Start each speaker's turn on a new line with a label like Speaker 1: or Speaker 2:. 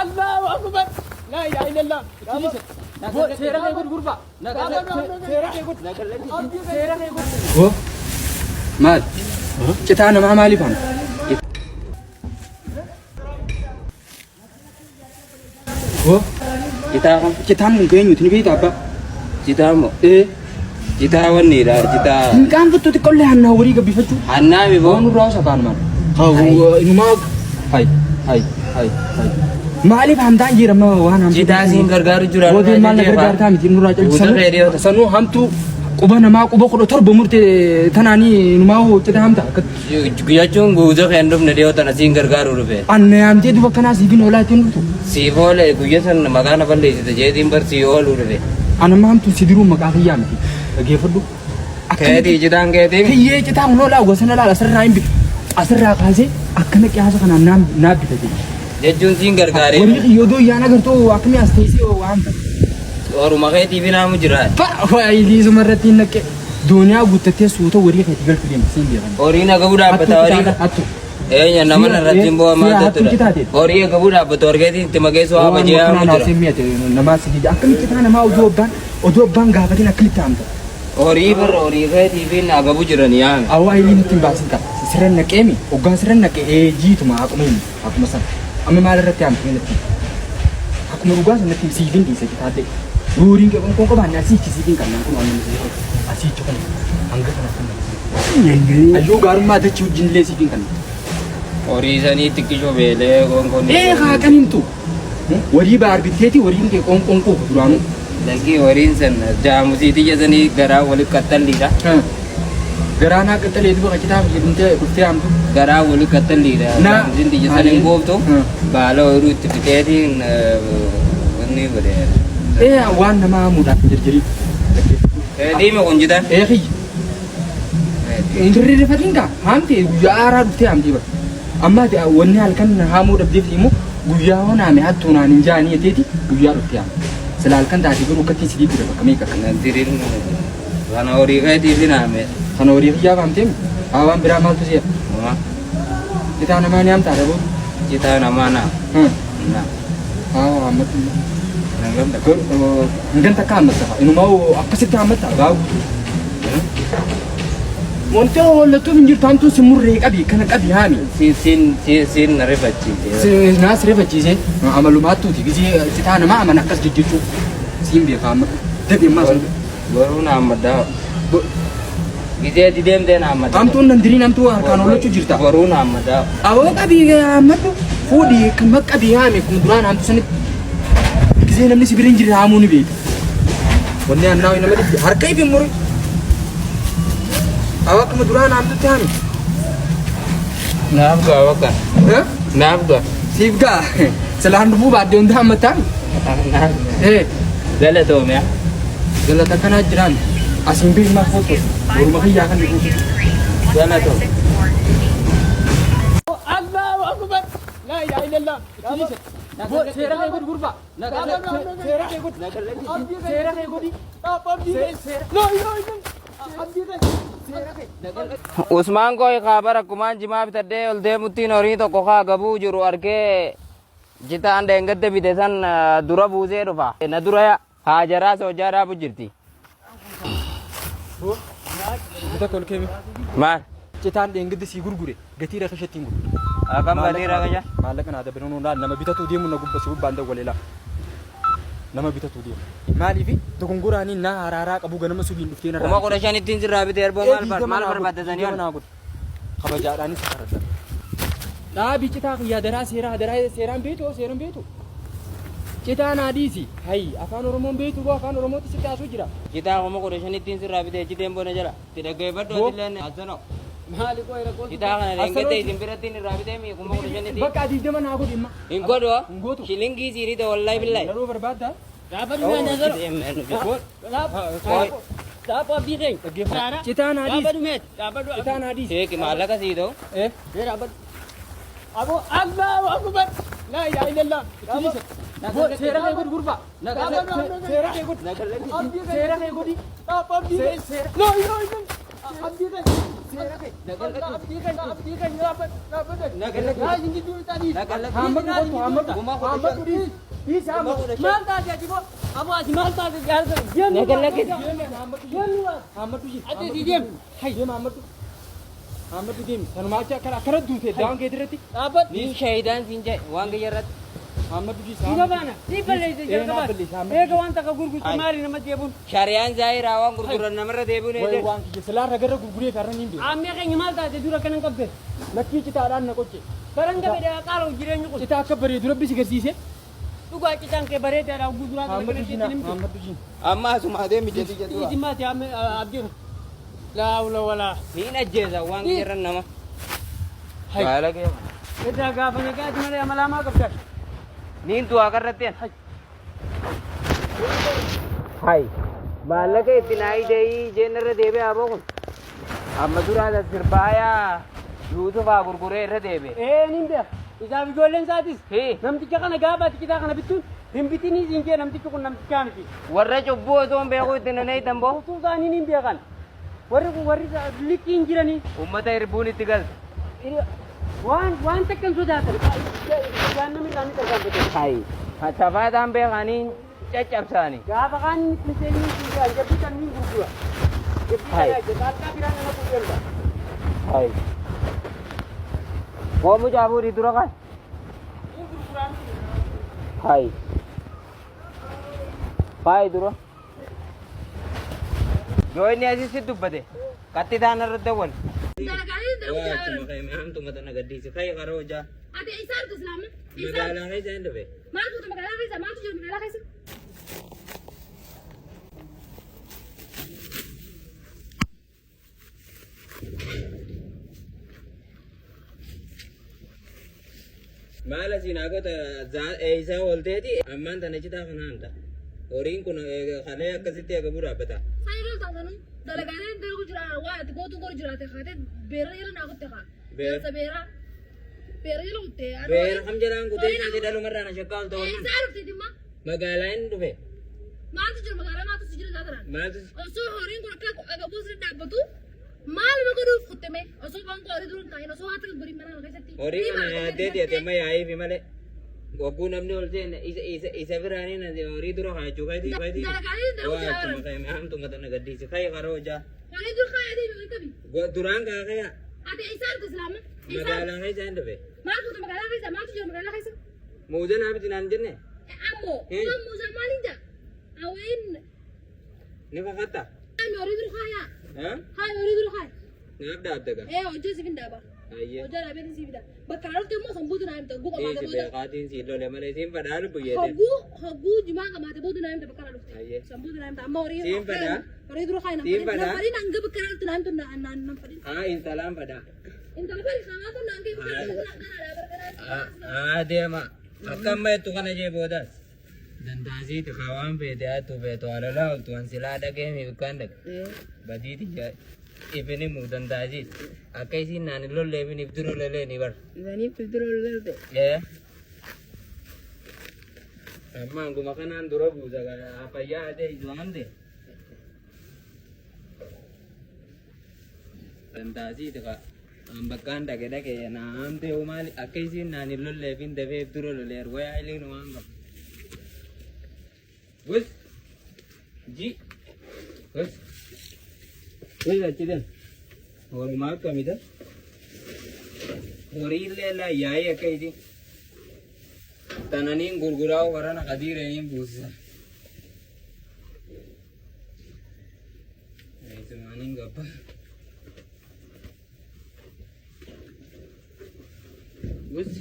Speaker 1: Allahu Akbar. Laa ilaaha illallah. Seera kee godhi gurbaa. Seera kee godhi. Seera kee godhi.
Speaker 2: Hoo? Maal? Citaa namaa maaliif haamta? Hoo?
Speaker 3: Citaa kun
Speaker 2: Citaan kun keenyuti ni beektaa abbaa?
Speaker 3: Citaa moo?
Speaker 2: Ee.
Speaker 3: Citaa wanniidha citaa.
Speaker 2: Hin qaanfattu xiqqollee hannaa horii gabbifachuu.
Speaker 3: Hannaa mi boo?
Speaker 2: Waan nurraa osoo afaan maal? Haa inumaa hay hay hay hay. Maaliif hamtaan jira amma waan hamtuu?
Speaker 3: Citaa siin gargaaru jira.
Speaker 2: Boodeen maal na gargaartaa miti nurraa
Speaker 3: Guutuu fedhii
Speaker 2: callisan. Sanuu hamtuu quba namaa quba 17 murte tanaanii inumaa citaa hamta.
Speaker 3: Jechuun guutuu kee hin dhufne dhiyoo tana siin gargaaru dhufe.
Speaker 2: Anna yaamtee duba kanaa siifin hoolaa ittiin dhuftu.
Speaker 3: Siif oole guyya san maqaa na balleessite jeetiin bar sii ooluu dhufe.
Speaker 2: Ana amma hamtuun si diruu maqaa kiyyaa miti. Dhageeffadhu.
Speaker 3: Keetii citaan keetii.
Speaker 2: Kiyyee citaa kun hoolaa gosa laala asirraa hin bitu. Asirraa kaasee akkana qiyaasa kanaan naa bitate.
Speaker 3: Jechuun siin gargaaree.
Speaker 2: Warri kiyyoo doo yaan agartuu akkamii as teessee waan ta'e.
Speaker 3: Oruma keetiif hinaamu jira.
Speaker 2: Faayilii suma irratti hin naqe. Dooniyaa guuttattee suuta warii keetti galchu deemti siin beekan.
Speaker 3: Horii na gabuu dhaabbata horii.
Speaker 2: Hattu.
Speaker 3: Eenya nama irratti hin bu'aa maal
Speaker 2: Si'a hattu
Speaker 3: jechuudha.
Speaker 2: citaate.
Speaker 3: Horii gabuu dhaabbatu argeetiin itti mageessu haa bajee haa
Speaker 2: Waan
Speaker 3: jira.
Speaker 2: mi'ate namaa si dida akkamitti taa namaa oduu abbaan oduu abbaan gaafatin akkamitti haamta.
Speaker 3: Horii barra horii keetii fi na gabuu jiran yaa.
Speaker 2: Awwaa inni nutti hin baasin ta'a. Sirran naqeemi hoggaan sirran naqe jiituma akkuma hin akkuma sana. Amma maal irratti haamtu natti. Akkuma dhugaa sanatti siifin dhiisa citaallee. Horiin kee kun qabaanne asiichi siifin qabnaan kun waan namni asiichi kun hanga kana kan Ayyuu gaarummaa dachii wajjin illee siifin qabna.
Speaker 3: Horii sanii xiqqishoo beelee qoonqoon.
Speaker 2: Ee haa kan himtu. Warii baar bitteeti wariin kee qoonqoon quufu duraanuu.
Speaker 3: Lakkii horiin san jaamusii tiyya sanii garaa wali qaxxalliidha.
Speaker 2: Garaa naa qaxxalee duba qacitaa fayyadamtee dhuftee haamtu.
Speaker 3: Garaa wali qaxxalliidha. Jaamusiin tiyya sanii hin quuftu. Baala ooyiruu itti fixeetiin wanni godhe.
Speaker 2: Ee waan nama hamuudhaaf hin jirjirii.
Speaker 3: Keetii mi kun jitan?
Speaker 2: Ee kiyya. Hin rirrifatin kaa haamte guyyaa haaraa dhuftee haamtee bara. Amma ati wanni halkan haamuu dhabdeef immoo guyyaa hoo naame hattuu naan hin jaanii jeteeti guyyaa dhuftee haamte. Sila halkan taate garuu akkatti si didira bakka meeqa kan.
Speaker 3: Nan diriin kana horii keetii fi naame.
Speaker 2: Kana horii kiyyaa haamtee mi? Haa waan biraa maaltu si'a? Citaa namaa ni haamtaa dhaboo?
Speaker 3: Citaa namaa na. Na.
Speaker 2: Haa haammadhu. Hangan takka haammatta fa'a. Inumaa akkasitti haammatta gaa guutuu. Wanti hollattuuf hin jirtu hamtuun si murree qabi kana qabi haami.
Speaker 3: Siin siin siin siin na rifachiise.
Speaker 2: Naas rifachiise amalumaattuuti gisee citaa namaa amana akkas jejjechuu siin beekaa amma dabi ammaa sun.
Speaker 3: Boruu na hammaddaa. Gisee ati deemtee na hammaddaa.
Speaker 2: Hamtuun nan diriin hamtuu harkaan hollachuu jirta.
Speaker 3: Boruu na hammaddaa.
Speaker 2: Aboo qabii hammadhu fuudhii kan qabii haami kun duraan hamtu sanitti. Gisee namni si bira hin jirre haamuu ni beeka. Wanni annaa nama dhibbi harka ifi muri. Awwa akkuma duraan haamtutti haami.
Speaker 3: Naaf gaa bakka. Naaf gaa.
Speaker 2: Siif gaa silaan dhufuu baadde hunda hammattaa.
Speaker 3: Naaf.
Speaker 2: Ee
Speaker 3: Galatoomi.
Speaker 2: Galata kanaa jiraan asiin beek maaf foto morma kiyyaa kan dhufu.
Speaker 3: Galatoomi.
Speaker 1: Allahu Akbar. Laa ilaaha illallah.
Speaker 2: Seera kee godhi gurbaa. Seera kee godhi. Seera kee godhi.
Speaker 3: Usmaan koo kaa bara akkumaan jimaa bitadhee ol deemuttiin horii tokko kaa gabuu jiru argee jitaan deengadde bite san dura buusee dhufa. Na dura haajaraa soojaa dhaabu jirti.
Speaker 2: Bita tolkee
Speaker 3: Maal?
Speaker 2: Citaan dheengadde sii gurgure gatii rakasha ittiin gurgure.
Speaker 3: Akkam gatii rakasha?
Speaker 2: Maallaqa naa dabale nuun nama bitatu deemu na gubba si gubbaan dawwale laa. Nama bitatu deemu. Maaliif dogongoraanii naa haraaraa qabu ganama subiin dhuftee narraa.
Speaker 3: 15,000 sirraa bitee erboo maal maal barbaadda sanii ol?
Speaker 2: Kabajaadhaanis karadda. Dhaabi citaa kiyyaa daraa seeraa daraa seeraan beektu seeraan beektu. Citaa naa dhiisi. Hayi afaan Oromoon beektu boo afaan Oromootti sitti haasuu jira.
Speaker 3: Citaa 15,000 sirraa bitee citeen bona jala. Itti dhaggeeffadhu atilleen asano.
Speaker 1: Maali qoy rakkoo?
Speaker 3: Citaa kana deengadde isin biratti irraa bitee mi 15,000.
Speaker 2: Bakka 20 naa godhi imma.
Speaker 3: Hin godhu.
Speaker 2: Hin gootu.
Speaker 3: Shilingii siinii wallahi billahi.
Speaker 2: Naruu barbaaddaa?
Speaker 1: Dhaabadhu mee nazaro. Dhaabadhu abdii keenya.
Speaker 2: Citaa naa dhiisi.
Speaker 1: Dhaabadhu mee. Dhaabadhu.
Speaker 2: Citaa naa dhiisi.
Speaker 3: Sheeki maallaqa sii ta'u.
Speaker 2: Eh.
Speaker 1: Dhaabadhu. Aboo Allahu Akbar. Laa ilaaha illallah.
Speaker 2: Seera kee godhi gurbaa. Seera kee godhi. Seera kee godhi.
Speaker 1: Seera kee. Abdii keenya abdii keenya dhaabbadhu dhaabbadhu. Yaa isin gidduu lixaa dhiisi.
Speaker 2: Haammatu kottu haammatu. Haammatu dhiisi. Dhiisi haammatu.
Speaker 1: Maal taate ati boo? Aboo ati maal taate jaarsa? Deemu.
Speaker 2: Haammatu
Speaker 1: Deemu.
Speaker 2: Haammatu dhiisi.
Speaker 1: Ati si deemu.
Speaker 2: Hay deema haammatu. Haammatu deemi. Sanumaa achi akkana akkana duute daawwan keetii irratti.
Speaker 1: Dhaabbadhu.
Speaker 3: Niin shahiidaan siin jedhe waan kiyya irratti.
Speaker 2: Haammatu dhiisi.
Speaker 1: Dura baana. Si balleessa jalqabaa. Eega waan takka gurgurtu maali nama deebuun?
Speaker 3: Shari'aan zaayiraa waan gurguran namarra deebi'uun
Speaker 2: Wayi
Speaker 3: eejan.
Speaker 2: waan kiyya silaa ragarra gurguree fi har'a niin beeku.
Speaker 1: Aammee keenya maal taate dura kanan qabde?
Speaker 2: Lakkii citaadhaan na qoche.
Speaker 1: Baran gabe qaala jireenyi kun.
Speaker 2: Citaa akka bareedu rabbi si garsiise.
Speaker 1: Dhugaa citaan kee bareedaadha gurguraa kana
Speaker 2: Haammatu
Speaker 1: kanatti
Speaker 2: jiina.
Speaker 1: itti nimtu.
Speaker 2: Haammatu jiina.
Speaker 3: Amma asuma adeemi jedhi jedhu.
Speaker 1: Itti maati abdii. Laa hawla walaa.
Speaker 3: Niin ajjeesa waan kiyya irra nama.
Speaker 2: Hay.
Speaker 3: Baala kee.
Speaker 1: Edaa gaafa nagaati malee amalaamaa qabda.
Speaker 3: Niin du'aa karratti an. Hay. Maallaqa itti naa ida'ii jeen irra deebi'aa aboo kun. Amma duraa sirbaayaa Yuusufaa gurguree irra deebi'e.
Speaker 1: Ee niin beeka. Isaaf ijoolleen isaatis.
Speaker 3: Hii.
Speaker 1: Namticha kana gaafa ati citaa kana bittuun hin bitinii siin jee namtichi kun namtichaa miti.
Speaker 3: Warra cubbuu osoo hin beekuu itti naneeytan boo.
Speaker 1: Utuu isaanii niin beekan. Warri kun warri likkii hin jiranii.
Speaker 3: Uummata hirbuun itti galte.
Speaker 1: Waan waan takka hin sodaatan. Jahannam irraa ni tarkaanfatan.
Speaker 3: Hay. Safaataan beekanii caccabsaanii.
Speaker 1: Gaafa kaan inni itti seenii siin jee jabbii kan niin gurgura. Jabbii
Speaker 3: Hai.
Speaker 1: kana jee alkaa biraan nama gurgura.
Speaker 3: Hay. Koo mucaa fuudhii dura kan.
Speaker 1: Niin gurguraa miti.
Speaker 3: Hay. Faay dura. Yoo inni asii si dubbate qaxxitaan irratti dawwal.
Speaker 4: Dalagaalee dalaguu jira.
Speaker 3: Magaalaa
Speaker 4: Ati isaan islaama. Isaan
Speaker 3: keessa hin dhufe.
Speaker 4: maaltu magaalaa keessa maaltu jira magaalaa keessa?
Speaker 3: Maal asiin hagota eeysaa oolteeti ammaan tana citaa kana hanta. Horiin kun kalee akkasitti eegamu dhaabbata.
Speaker 4: Isaan irra taatanu dalagaalee dalaguu jira waa ati gootu godhu jiraate kaatee beera jala naa kutte kaa.
Speaker 3: Beera.
Speaker 4: Beera. Beera jala kutte.
Speaker 3: Beera kam jalaan kutee isaati dhalumarraa na shakkaa oolta wannan.
Speaker 4: Isaan dhufte dhimma
Speaker 3: Magaalaa hin dhufe.
Speaker 4: maaltu jira magaalaa maaltu si jira taatan.
Speaker 3: Maaltu
Speaker 4: Osoo horiin kun akka agabuu sirri dhaabbatu maaluma godhuuf kutte mee osoo waan horii dura hin taa'in osoo haati gurgurin mana keessatti.
Speaker 3: horii kana yaaddeeti ati amma yaa'ii fi malee. Wagguu namni ol seene isa isa isa biraaniin ati horii dura kaachuu kayti kayti.
Speaker 4: Dalagaalee dalaguu
Speaker 3: Waa
Speaker 4: jira.
Speaker 3: achuma ka'e hamtuma tana gaddiisi kayi qaroo hojaa.
Speaker 4: Horii dura kaayatee jiru tabi.
Speaker 3: Duraan kaa kaya
Speaker 4: Ati isaan islaama. Isaan
Speaker 3: magaalaa keessa hin dhufe.
Speaker 4: maaltu magaalaa keessa maaltu jira magaalaa keessa?
Speaker 3: Muuza naa biti naan jenne
Speaker 4: Ammoo
Speaker 3: Hmm.
Speaker 4: muuza maaliin jaa? Aween
Speaker 3: ni kakatta.
Speaker 4: haami horii dura kaayaa.
Speaker 3: Haa?
Speaker 4: Haami horii dura kaaya.
Speaker 3: Naaf dhaabda gaa.
Speaker 4: Ee hojii siif hin dhaaba.
Speaker 3: Ayyee.
Speaker 4: Hojii dhaabee siif hidha. Bakka dhaloota immoo sanbuutu naa himta. Hogguu qabaate
Speaker 3: Dhiisi
Speaker 4: booda.
Speaker 3: beekaatiin siin lole malee siin fadhaa lubbu yeete.
Speaker 4: Hogguu hogguu jimaa qabaate booda naa himta bakka dhaloota.
Speaker 3: Ayyee.
Speaker 4: Sanbuutu naa himta. Amma horii
Speaker 3: Siin fadhaa?
Speaker 4: horii dura kaaya.
Speaker 3: Siin fadhaa?
Speaker 4: Nam fadhiin hanga bakka dhaloota naa himtu naan fadhiin.
Speaker 3: Haa intalaan fadhaa.
Speaker 4: Intala fadhi kanaatu naan kee bakka dhaloota naan kana dhaaba.
Speaker 3: Haa deema. Akka amma jettu kana jee boodaas. Dandaasiiti kaa waan feete hattu feetu halalaa oltu an silaa dhagee mi bikkaan dhaqe. Badiiti ifin himu dandaasiiti. Akka isiin naan hin lolleefin if dura lolee ni bar.
Speaker 5: Isaniif dura lolte.
Speaker 3: Ee. Amma hanguma kanaan dura buusa fayyaa hatee islaamte. Dandaasiiti kaa. An bakkaan dhaqe dhaqe naa haamtee maali akka isiin naan hin lolleefin dafee if dura loleer wayaa iliin waan qabu. Gus. Ji. Gus. Gus achi den. Horumaa akkamita? Horii illee laa yaa'ii akka isi. Tananiin gurguraa warana qadiiraniin buusisa. Isumaaniin gabba. Gus.